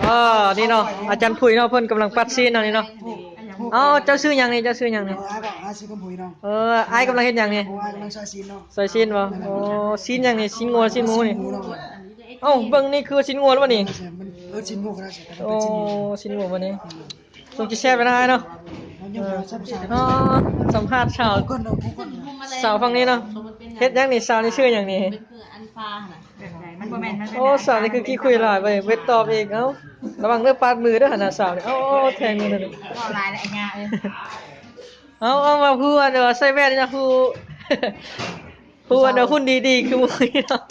ອໍ ນີ້ເນາະ ອາຈານຜຸຍເນາະ ເພິ່ນກຳລັງປັດຊີ້ນເນາະນີ້ເນາະ. ເອົາ ເຈົ້າຊື່ຫຍັງນີ້ ເຈົ້າຊື່ຫຍັງນີ້? ເອີ ອ້າຍກໍ ອ້າຍຊື່ຄຳຜຸຍເນາະ. ເອີ ອ້າຍກຳລັງເຮັດຫຍັງນີ້? ໂອ້ ອ້າຍກຳລັງຊອຍຊີ້ນເນາະ. ຊອຍຊີ້ນບໍ່? ເອີ ໂອ້ ຊີ້ນຫຍັງນີ້? ຊີ້ນງົວ ຊີ້ນໝູນີ້? ຊີ້ນໝູເນາະ. ເອົ້າ ເບິ່ງນີ້ຄືຊີ້ນງົວຫຼືບໍ່ນີ້? ເອີ ຊີ້ນງົວກໍໄດ້ ໂອ້ ຊີ້ນງົວບໍ່ນີ້? ອືມ ສົງຊິແຊບຢູ່ນະອ້າຍເນາະ. ເອີ ສຳພາດສາວ ສາວຝັ່ງນີ້ເນາະ. ເຮັດຫຍັງນີ້? ສາວນີ້ຊື່ຫຍັງນີ້? ເປັນຄືອັນຟ້າຫັ້ນນະ. ແບບໃດ? ມັນບໍ່ແມ່ນ ມັນ ໂອ້ ສາວນີ້ຄືຂີ້ຄຸຍຫຼາຍເວີຍ ເວັດຕອບອີກ. ເອົ້າ ລະວັງເດີ ປາດມືເດີຫັ້ນນະສາວນີ້. ໂອ້ ແທງມືນັ້ນ ເວົ້າຫຼາຍແລ້ວ ຍາເອີຍ. ເອົາ ເອົາ ວ່າຜູ້ອັນວ່າໃສ່ແວ່ນນີ້ນະ ຜູ້ ຜູ້ອັນວ່າຫຸ່ນດີໆຄືໝູນີ້ເນາະ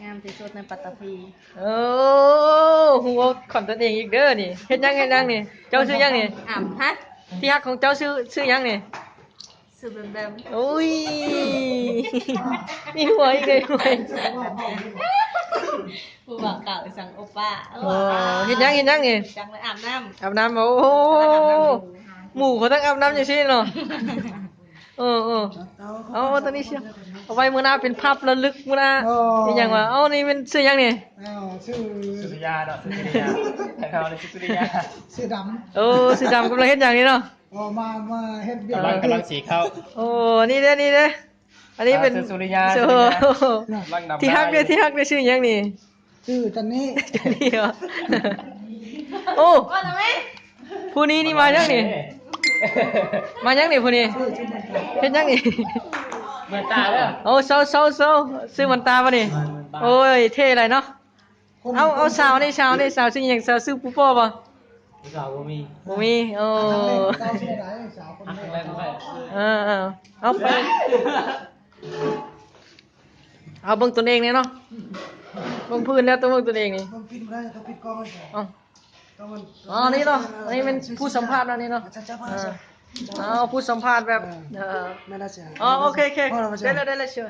ງາມທີ່ສຸດໃນປັດຕະພີ. ໂອ້ ຮູ້ເວົ້າຂວັນຕົນເອງອີກເດີນີ້. ເຮັດຫຍັງ ເຮັດຫຍັງນີ້? ເຈົ້າຊື່ຫຍັງນີ້? ອຳ ຮະ? ທີ່ຮັກຂອງເຈົ້າຊື່ ຊື່ຫຍັງນີ້? ຊື່ແບມແບມ. ໂອ້ຍ ມີຫົວອີກເດ້ ຫົວ. ຜູ້ບ່າວເກົ່າສັ່ງໂອປ້າ. ໂອ້ ເຮັດຫຍັງ ເຮັດຫຍັງນີ້? ຈັ່ງເລີຍ ອາບນ້ຳ ອາບນ້ຳ. ໂອ້ ອາບນ້ຳຢູ່ ໝູເຂົາຕ້ອງອາບນ້ຳຈັ່ງຊີ້ເນາະ. ເອີ ເອີ ເອົາ ເອົາຕົວນີ້ເຊຍ ເອົາໄວ້ມື້ໜ້າເປັນພາບລະລຶກມື້ໜ້າ. ໂອ້ ເປັນຫຍັງວະ? ເອົາ ນີ້ແມ່ນຊື່ຫຍັງນີ້? ເອົາ ຊື່ສຸລິຍາເນາະ ຊື່ສຸລິຍາ. ແຕ່ເຮົານີ້ຊື່ສຸລິຍາ ຊື່ດຳ. ໂອ້ ຊື່ດຳກຳລັງເຮັດຫຍັງນີ້ເນາະ? ອໍ ມາ ມາເຮັດວຽກ ກຳລັງ ກຳລັງສີເຂົ້າ. ໂອ້ ນີ້ເດ້ ນີ້ເດ້ ອັນນີ້ເປັນ ອ່າ ສຸລິຍາ ສຸລິຍາ ທີ່ຮັກເດ້ ທີ່ຮັກເດ້ ຊື່ຫຍັງນີ້? ຊື່ຈັນນີ້ ຈັນນີ້ເຫາະ. ໂອ້ ຜູ້ນີ້ນີ້ມາຫຍັງນີ້? ມາຫຍັງນີ້ຜູ້ນີ້? ເຮັດຫຍັງນີ້? ເໝືອນຕາເດີ. ໂອ້ ເຊົາ ເຊົາ ເຊົາ ຊື້ແວ່ນຕາບໍ່ນີ້? ໂອ້ຍ ເທ່ຫຼາຍເນາະ. ເອົາ ເອົາ ສາວນີ້ ສາວນີ້ ສາວຊື່ຫຍັງ? ສາວຊື່ປູປໍບໍ່? ຜູ້ສາວບໍ່ມີ ບໍ່ມີ. ໂອ້ ເອີ ເອີ ເອົາໄປ ເອົາເບິ່ງຕົນເອງແດ່ເນາະ. ເບິ່ງພື້ນແລ້ວຕ້ອງເບິ່ງຕົນເອງນີ້. ເບິ່ງປິ່ນບໍ່ໄດ້ ຕ້ອງປິດກ້ອງ. ເອົ້າ ອໍ ນີ້ເນາະ ອັນນີ້ແມ່ນຜູ້ສຳພາດເນາະ ນີ້ເນາະ. ເອົາ ຜູ້ສຳພາດແບບ ເອີ ເອີ ແມ່ນແລ້ວ. ອໍ ໂອເຄ ໂອເຄ ໄດ້ແລ້ວ ໄດ້ແລ້ວ ເຊີນ.